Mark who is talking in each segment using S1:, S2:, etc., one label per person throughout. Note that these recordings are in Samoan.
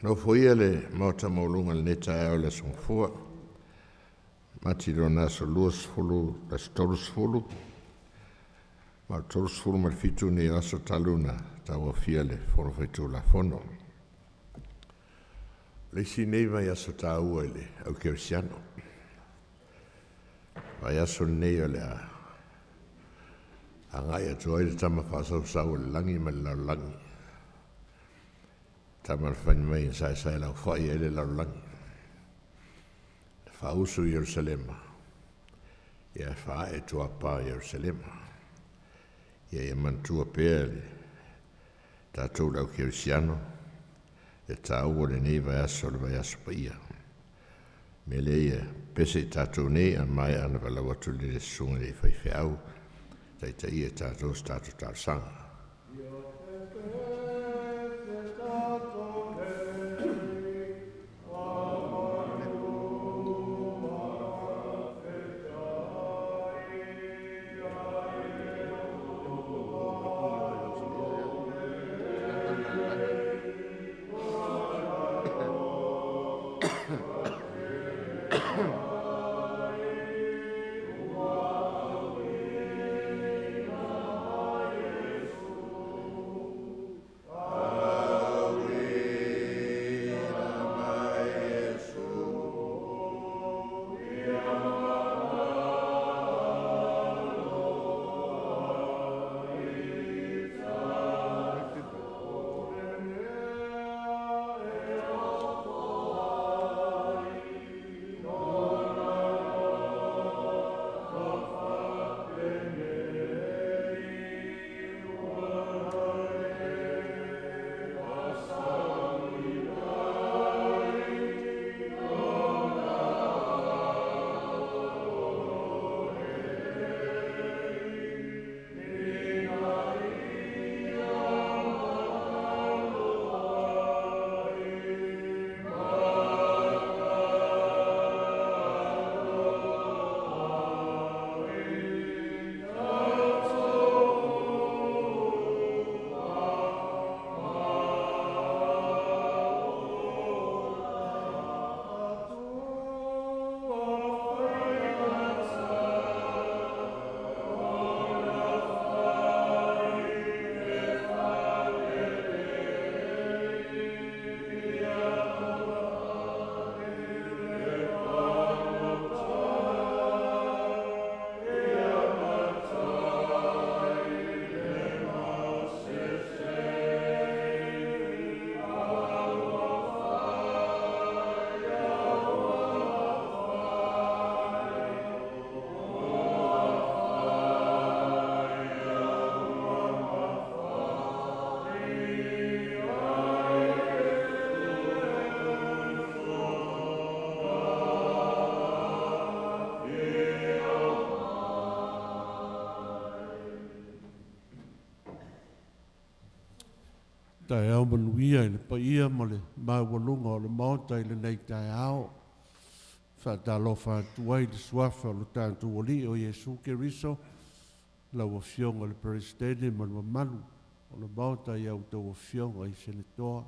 S1: Nofoia le Maota maualuga i lenei taeao i le Aso Gafua, Mati lona aso 20, aso 30, ma o le 37 lenei o aso talu ona tauaofia le Fono Faitulafono. O le isi lenei vaiaso taua i le au kerisiano. O le vaiaso lenei o le a agai atu ai le tama faasausau o le lagi ma le lalolagi, tama na fai mai na saesaelaufa'i ai le lalolagi, na faausu i Ierusalema, ia e faaee tuapa i Ierusalema. Ia manatua pea le tatou le au kerisiano le taua o lenei vaiaso, o le vaiaso paia. Mea lea ia pese i tatou nei a maea ona valaau atu lea i le susuga i le faifeau taitaia i tatou se tatou talosaga.
S2: Taeao manuia i le paia ma le maualuga o le Maota i lenei taeao. Faatalofa atu ai i le suafa o le tatou Alii o Iesu Keriso, lau Afioga i le Peresetene ma le mamalu o le Maota i a outou afioga i Senetoa.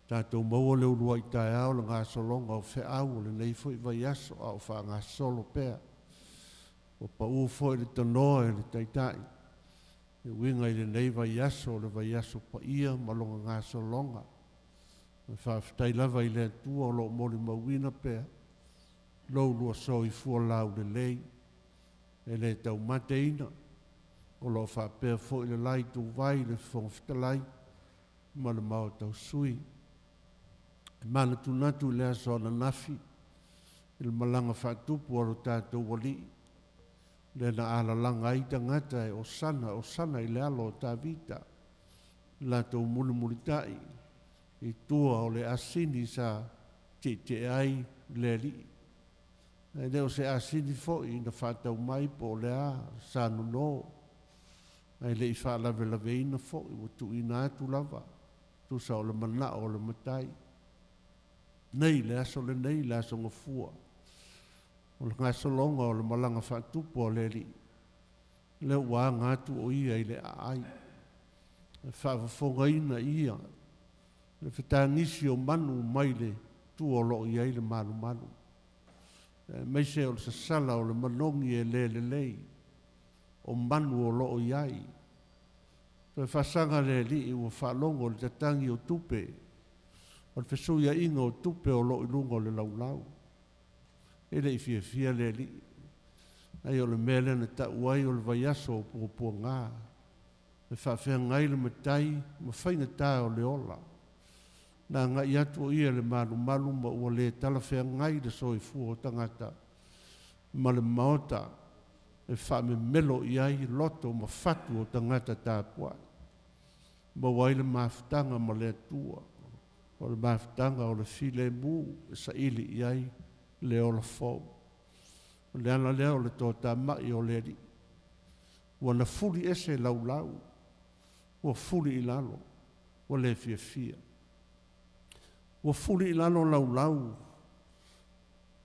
S2: Tatou maua le uluai taeao le gasologa o feau o lenei foi vaiaso a o faagasolo pea. Ua pau foi le tanoa i le Taitai e uiga i lenei vaiaso o le vaiaso paia ma lona gasologa. E faafetai lava i le Atua o lo o molimauina pea lo ulua soifua laulelei e le taumateina, o lo o faapea foi le la ituvai i le Fofoga Fetalai ma le Maota o Sui. E manatunatu i le aso ananafi i le malaga faatupu a lo tatou Alii, lea na alalaga ai tagata e osana, osana i le alo o Tavita, latou mulimulitai i tua o le asini sa tietie ai le Alii. E le o se asini foi na faatau mai po o le a sa nono, ae le i faalavelaveina foi, ua tuuina atu lava, tusa o le manao o le matai. Nei le aso lenei, le aso Gafua, o le gasologa o le malaga faatupu a le Alii, lea ua aga atu o ia i le aai, e faafofogaina ia Le fetagisi o manu mai le tua o loo i ai le malumalu. Aemaise o le sasala o le manogi e le lelei o manu o loo i ai. Toe faasaga le Alii ua faalogo le tatagi o tupe, o le fesuiaiga o tupe o loo i luga o le laulau. E le i fiafia le Alii. Ai o le mea lea na tau ai o le vaiaso o puapuaga, e faafeagai le matai ma faigata o le ola. Na agai atu o ia le malumalu ma ua le talafeagai le soifua o tagata ma le maota e faamemelo i ai loto ma fatu o tagata tapuai. Maua ai le mafutaga ma le Atua, o le mafutaga o le filemu e saili i ai le ola fou. O le ala lea o le toatamai o le Alii. Ua na fuli ese laulau, ua fuli i lalo, ua le fiafia. Ua fuli i lalo laulau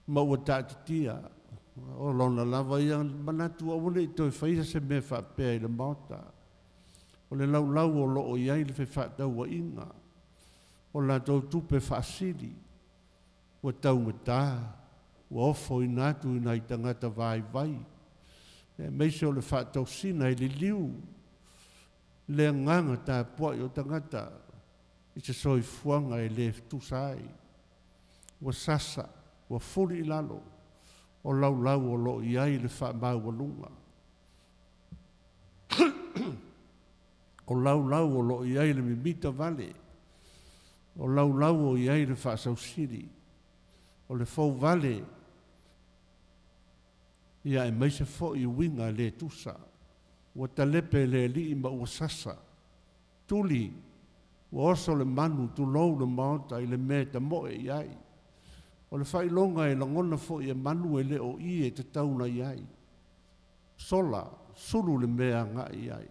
S2: ma ua taatitia. O lona lava ia manatu aua ne i toe faia se mea faapea i le maota. O le laulau o loo i ai le fefaatauaiga, o latou tupe faasili, ua taugata, ua ofoina atu i nai tagata vaivai, aemaise o le faatosina e liliu le agaga tapuai o tagata i se soifuaga e le tusa ai. Ua sasa, ua fuli i lalo o laulau o loo i ai le faamaualuga. O laulau o loo i ai le mimita vale, o laulau o i ai le faasausili, o le fouvale, ia aemaise foi uiga le tusa. Ua talepe le Alii ma ua sasa, tuli, ua oso le manu tulou le maota i le mea e tamoe i ai. O le faailoga e lagona foi e manu e le o i e tatau i ai. Sola, sulu le mea agai i ai.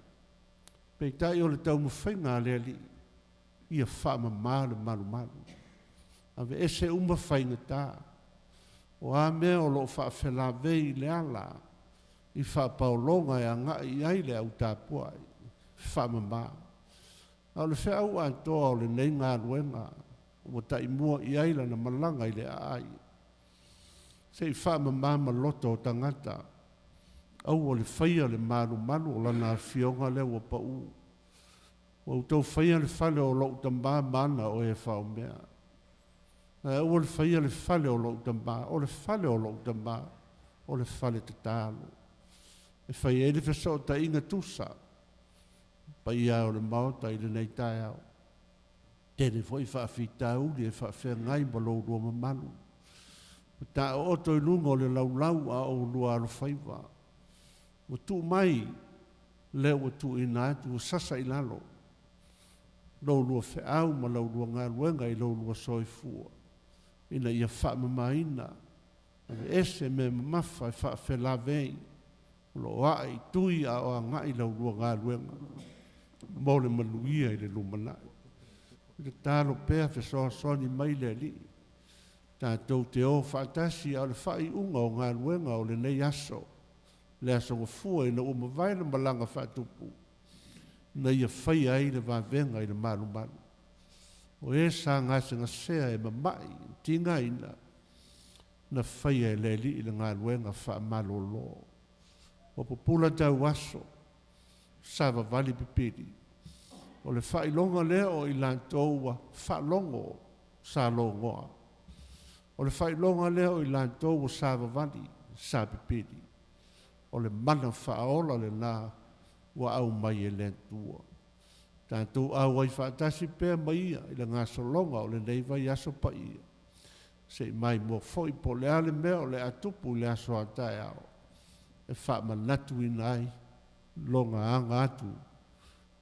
S2: Peitai o le taumafaiga a le Alii, ia faamama le malumalu. Aveese uma faigata, o a mea o loo faafelavei i le ala, i faapaologa e agai i ai le au tapuai, faamama. A o le feau atoa o lenei galuega, ua taimua i ai lana malaga i le aai. Se i faamama ma loto o tagata, aua le faia le malumalu o lana afioga lea ua pau. Ua outou faia le fale o lou tamā mana o e faomea. Ae aua le faia le fale o lou tamā, o le fale o lou tamā, o le fale tatalo. E fai ai le fesootaiga tusa, paia o le maota i lenei taeao. Tele foi faafitauli e faafeagai ma lou mamalu. Ua taooto i luga o le laulau a o lua alofaiva. Ua tuu mai, lea ua tuuina atu, ua sasa i lalo. Lou lua feau ma lau lua galuega i lou lua soifua. Ina ia faamamaina, aveese mea mamafa e faafelavei, o loo ae i tui a o agai lau lua galuega, mo le manuia i le lumanai. I le talo pea fesoasoani mai le Alii, tatou te o faatasi a o le faaiuga o galuega o lenei aso, le aso gafua ina ua mavae le malaga faatupu, na ia faia ai le vavega i le malumalu. O e sa gasegasea e mamai, tigaina, na faia e le Alii le galuega faamalolo. Ua pupula tau aso, savavali pipili. O le faailoga lea o i latou ua faalogo sa logoa. O le faailoga lea o i latou ua savavali sa pipili. O le mana faaola lena ua au mai e le Atua. Tatou auai faatasi pea ma ia i le gasologa o lenei vaiaso paia. Se i mai mua foi po o le a le mea o le a tupu i le aso a taeao, e faamanatuina ai loga aga atu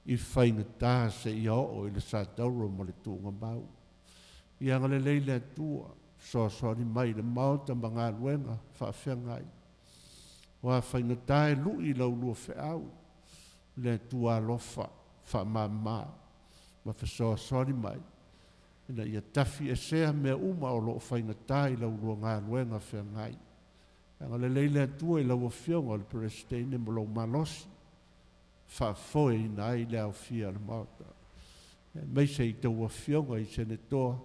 S2: i faigata se ia oo i le satauro ma le tuugamau. Ia agalelei le Atua, fesoasoani mai i le maota ma galuega faafeagai. O a faigata e lui lau lua feau, le Atua alofa faamama ma fesoasoani mai, ina ia tafi esea mea uma o loo faigata i lau lua galuega feagai. Agalelei le Atua i lau afioga o le Peresetene ma lou malosi, faafoeina ai le aofia o le maota. Aemaise i tou afioga i Senetoa,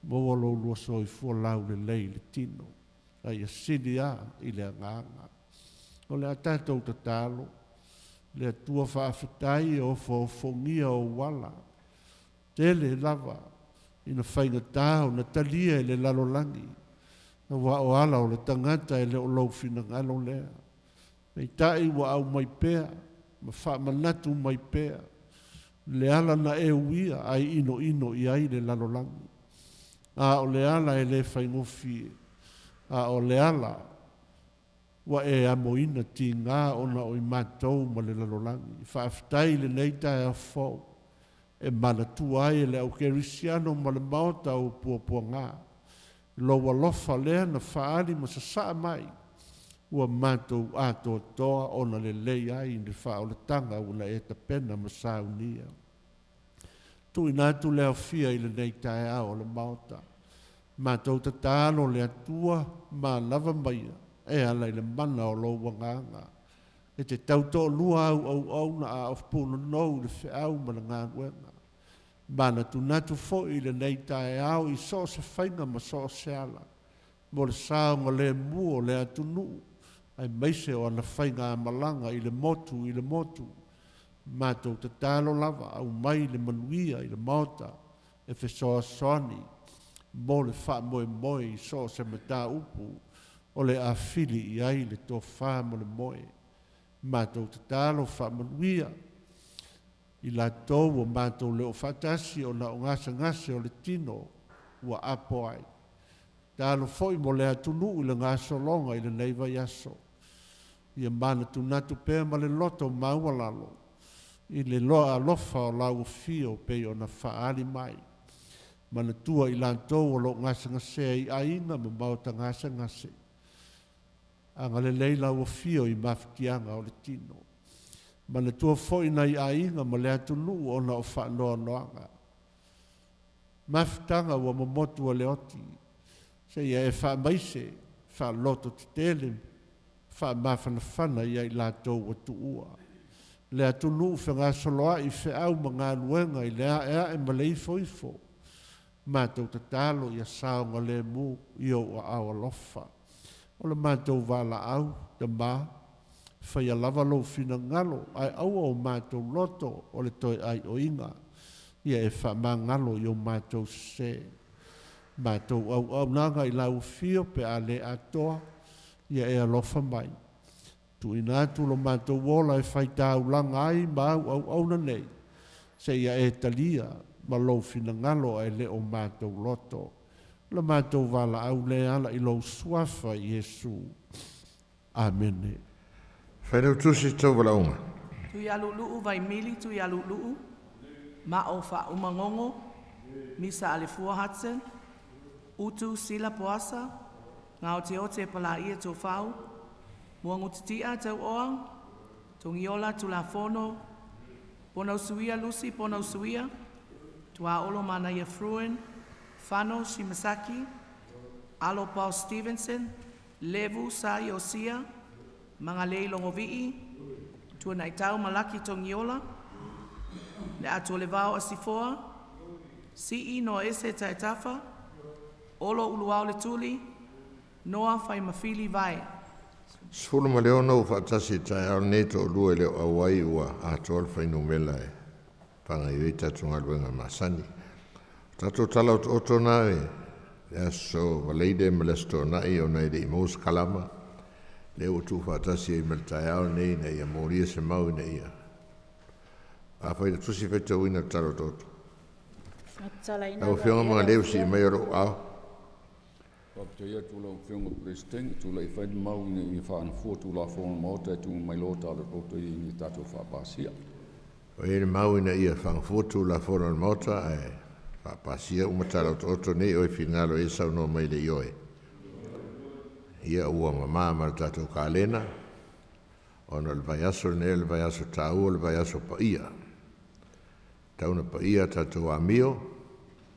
S2: maua lo ulua soifua laulelei i le tino, a ia sili lava i le agaga. O le a tatou tatalo, le Atua faafetai e ofoofogia ou ala, tele lava ina faigata ona talia e le lalolagi, aua o ala o le tagata e le o lou finagalo lea. Peitai ua aumai pea ma faamanatu mai pea le ala na e uia ai inoino i ai le lalolagi. A o le ala e le faigofie, a o le ala ua e amoina tiga ona o i matou ma le lalolagi. Faafetai i lenei taeao fou e manatua ai e le au kerisiano ma le maota o puapuaga. Lou alofa lea na faaali ma sasaa mai, ua matou atoatoa ona lelei ai le faaolataga ua na e tapena ma saunia. Tuuina atu le aofia i lenei taeao o le maota. Matou tatalo le Atua manava maia e ala i le mana o lou agaga. E te tautoalua au auauna a o punonou i le feau ma le galuega. Manatunatu foi i lenei taeao i so o se faiga ma so o se ala, mo le saogalemu o le atunuu, aemaise o ana faigamalaga i le motu i le motu. Matou tatalo lava aumai le manuia i le maota e fesoasoani mo le faamoemoe i so o se mataupu o le a fili i ai le tofa ma le moe. Matou tatalo faamanuia i latou ua matou le o faatasi ona o gasegase o le tino ua apo ai. Tatalo foi mo le atunuu i le gasologa i lenei vaiaso. Ia manatunatu pea ma le loto maualalo i le loa alofa o lau afio pei ona faaali mai. Manatua i latou o loo gasegasea i aiga ma maota gasegase. Agalelei lau afio i mafatiaga o le tino. Manatua foi nai aiga ma le atunuu ona o faanoanoaga. Mafutaga ua momotu o le oti, seia e faamaise, faaloto tetele, faamafanafana ia i latou ua tuua. Le atunuu fegasoloai feau ma galuega i le ae ae ma le ifoifo. Matou tatalo ia saogalemu i ou aao alofa. O le matou valaau, Tama, faia lava lou finagalo, ae aua o matou loto o le toe aioiga, ia e faamagalo i o matou sese. Matou auaunaga i lau afio pe a le atoa, ia e alofa mai. Tuuina atu lo matou ola e faitaulaga ai ma au auauna nei, seia e talia ma lou finagalo ae le o matou loto. La matou valaau le ala i lou suafa Iesu. Amene.
S1: Failautusi Tauvalaauga.
S3: Tuialulu'u Vaimili Tuialulu'u Ma'o Fa'aumagogo Misa Alefua Hudson Utu Sila Poasa Gaoteote Palaia Tofau Muagutiti'a Tau'oa Togiola Tulafono Ponausuia Lucy Ponausuia Tuaolo Manaia Fruin Fano Shimasaki Alo Paul Stevenson Levu Sa Iosia Magalei Logovi'i Tuana'itau Malaki Togiola Le Atoalevao Asifoa Si'i Noaese Taetafa Olo Uluao Letuli Noa Faimafili Vae.
S1: 16 ua faatasi i taeao lenei toalua e le o auai ua atoa le fuainumera e faagaioi ai tatou galuega masani. O tatou tala otooto na e le aso Faraile ma le aso Toonai ona e le i maua se kalama, lea ua tuufaatasi ai ma le taeao lenei ina ia molia se mau ina ia afai le tusi faitauina le tala otooto. Lau Afioga Magalei sii mai o lou ao.
S4: Faafetai atu lau Afioga i le Peresetene, tulai e fai le mau ina ia faagafua Tulafono a le Maota e tuuina mai loa tala otooto ia ina ia tatou faapasia.
S1: O i ai le mau ina ia faagafua Tulafono a le Maota ae faapasia uma tala otooto nei o e finagalo i ai saunoa mai le ioe. Ia ua mamā ma le tatou kalena, ona o le vaiaso lenei o le vaiaso taua, o le vaiaso paia. Tau na paia tatou amio,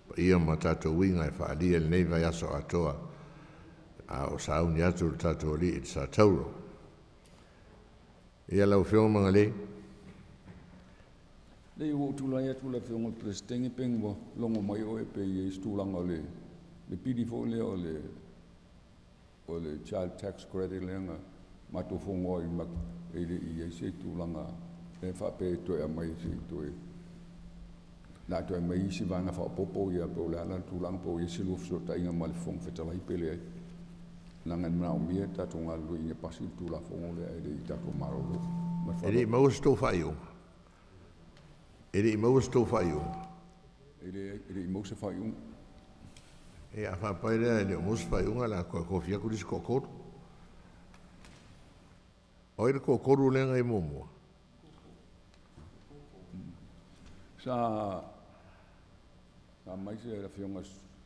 S1: paia ma tatou uiga e faaalia i lenei vaiaso atoa, a o sauni atu le tatou Alii i le satauro. Ia lau Afioga Magalei.
S4: Le ua ou tulai atu le Afioga i le Peresetene pe ua logo mai oe pe i ai se tulaga o le pili foi lea o le Child Tax Credit lea na matou fono ai e le i ai se tulaga e faapea e toe aumai se i toe la toe aumai isi vaega faaopoopo ia po o le a la le tulaga po o i ai se lua fesootaiga ma le Fofoga Fetalai pe leai. Leaga e manaomia tatou galulue ina ia pasi le Tulafono lea e le i tatou malolo. Ma le
S1: E le i
S4: faaaloalo.
S1: Maua se tou faaiuga. E le i maua se tou faaiuga.
S4: E le i maua se faaiuga.
S1: E a faapai lea e le o maua se faaiuga la toe tofi atu le isi toatolu. O ai le toatolu lea na i muamua?
S4: Sa mai se afioga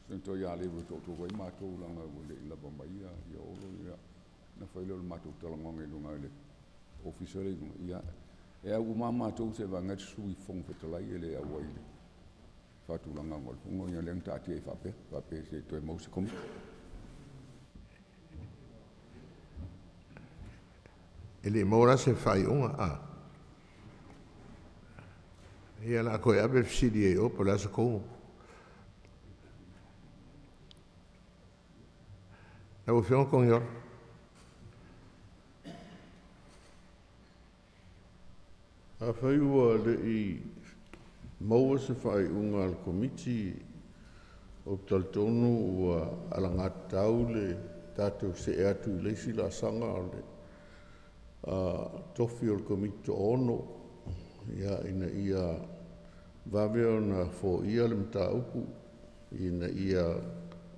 S4: Senator ia Levu e toatolu ai matou leaga ua le i lava mai ia Olo ia na fai lea o le matou talanoaga i luga i le ofisa lea i luga ia e au uma lava matou se vaega le Sui Fofoga Fetalai e le auai i le faatulagaga o le fono ia lea na taatia ai faapea se i toe maua se Komiti.
S1: E le i maua la se faaiuga a. Ia la toe ave le fesili ai o po o le a se tonu. Lau Afioga Togiola.
S2: Afai ua le i maua se faaiuga a le Komiti, ou te talitonu ua alagatatau le tatou see atu i le isi laasaga o le tofi o le Komiti Toaono, ia, ina ia vave ona foia le mataupu, ina ia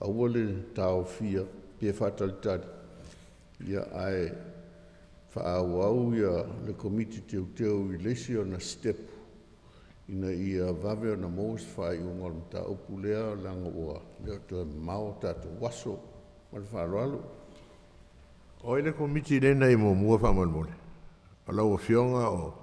S2: aua le taofia pe faatalitali, ia, ae faaauau ia le Komiti Teuteu i le isi ona sitepu ina ia vave ona maua se faaiuga o le mataupu lea, leaga ua le o toe mamao tatou aso. Ma le faaaloalo.
S1: O ai le Komiti lea na i muamua faamolemole? O lau Afioga o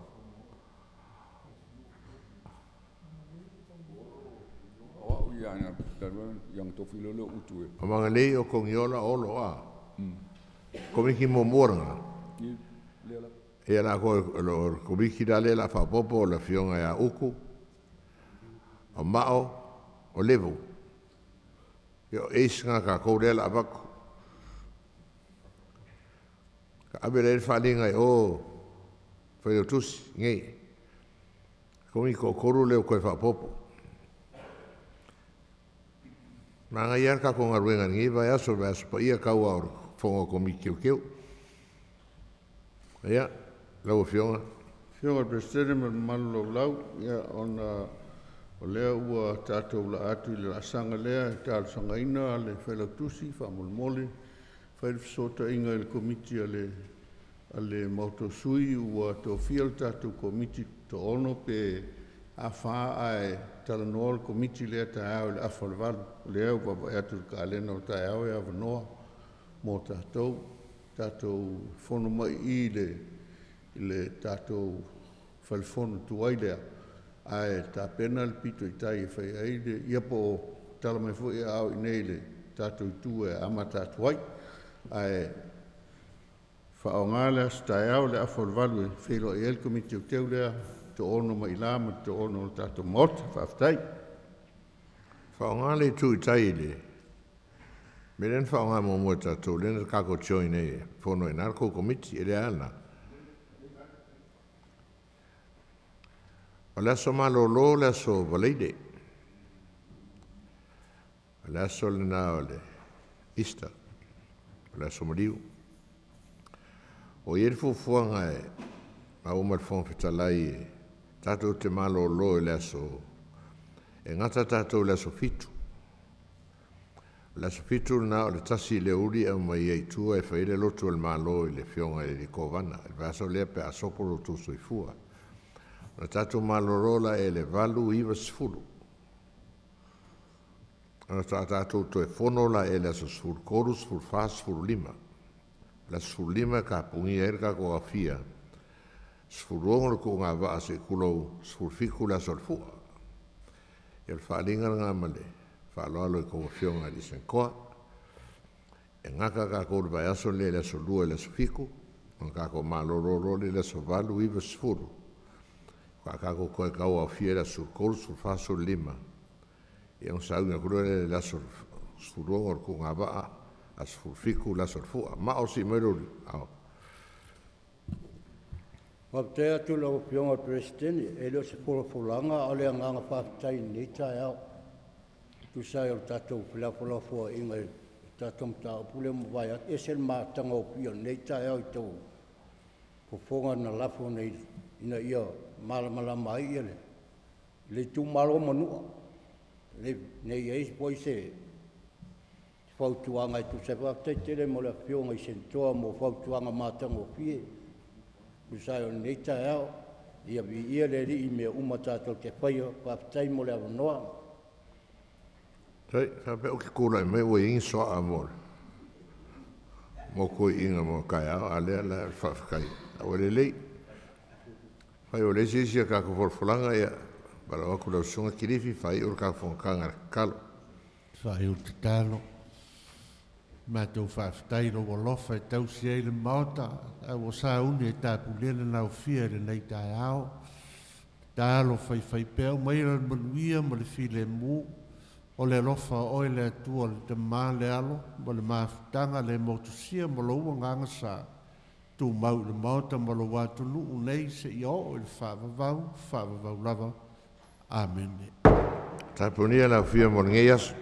S4: O au ia na talu ai ona tofi loa lea o Utu e
S1: o Magalei o Togiola Olo a. Komiti muamua lena.
S4: Lea lava.
S1: Ia la ko o Komiti la lea la faaopoopo o le Afioga ia Utu, o Mao, o Levu. Ia o ace na tatou lea la avatu. Ka ave lea i le faaaliga i o Failautusi nei. Komiti toatolu lea ua toe faaopoopo. Manaia lava le tatou galuega i lenei vaiaso, le vaiaso paia tau lava o le fono a Komiti Teuteu. Ia, lau Afioga.
S2: Afioga i le Peresetene ma le mamalu laulau, ia, ona o lea ua tatou laa atu i le laasaga lea e talosagaina le Failautusi, faamolemole, fai le fesootaiga i le Komiti a le Maota o Sui ua tofia le tatou Komiti Toaono pe a fa ae talanoa le Komiti lea taeao i le 7:30. O lea ua vaavaai atu i le kalena o taeao e avanoa mo tatou, tatou fono mai i le tatou falefono tuai lea ae tapena le pito i tai e fai ai le ia po o tala mai foi aao i inei i le tatou itu e amata atu ai. Ae faaaoga le aso taeao le 7:30 e feiloai ai le Komiti Teuteu lea toaono mai la ma le toaono o le tatou Maota. Faafetai.
S1: Faaaoga le itu i tai i le mea lea na faaaoga muamua e tatou lea na tatou join ai e fono ai i ina le tou Komiti e le ala. O le aso malolo le aso Faraile. O le aso lena o le Easter, o le aso maliu. O i ai le fuafuaga e maua ma le Fofoga Fetalai e tatou te malolo i le aso e gata tatou i le aso 7. O le aso 7 lena o le 1 i le aoauli e aumai ai i tua e fai ai le lotu a le Malo i le Afioga i le Kovana. Le vaiaso lea pe a sopo lo outou soifua. O tatou malolo la e le 8, 9, 10. Ona tatou toe fono la e le aso 13, 14, 15. O le aso 15 e tapunia ai le tatou aofia, 16 le tuuga vaa se i tulou, 17 le aso o le fua. Ia o le faaaliga lena ma le faaaloalo i tou afioga i le Sakoa. E gata tatou i le vaiaso lea i le aso 2 i le aso 7, ona tatou malolo loa lea i le aso 8, 9, 10. Faatoa tatou toe tauaofia i le aso 13, 14, 15, ia ona sauni atu loa lea i le aso 16 o le tuugavaa, aso 17 le aso o le fua. Ma'a sii mai lou ao.
S5: Faafetai atu i lau Afioga i le Peresetene, e le o se folafolaga a o le agaga faafetai i lenei taeao e tusa ai o le tatou felafolafoaiga i le tatou mataupu lea ua mavae atu. E ese le matagofie o lenei taeao i tou fofoga na lafo nei ina ia malamalama ai le itumalo o Manua, ne i i ai foi se fautuaga e tusa ai. Faafetai tele mo le Afioga i Senatoa mo fautuaga matagofie e tusa ai o lenei taeao. Ia viia le Alii i mea uma tatou te faia. Faafetai mo le avanoa.
S1: Soi, faapea ou te tulai mai ua i ai ni soa mo toeaiina mo taeao, a o lea la o le faafetai ua lelei. Afai ua leai se isi a tatou folafolaga, ia, valaau atu i lau Susuga Kilifi, faaiu le tatou fonotaga i le tatalo.
S2: Faaiu le tatalo. Matou faafetai i lou alofa e tausi ai le Maota, ae ua sauni e tapunia le naufia i lenei taeao. Tatalo faifaipea aumai le manuia ma le filemu, o le alofa o oe le Atua le Tamā le Alo ma le mafutaga le motusia ma lou agaga sa, tumau i le Maota ma lou atunuu nei seia oo i le faavavau, faavavau lava. Amene.
S1: Tapunia le afio mo lenei aso.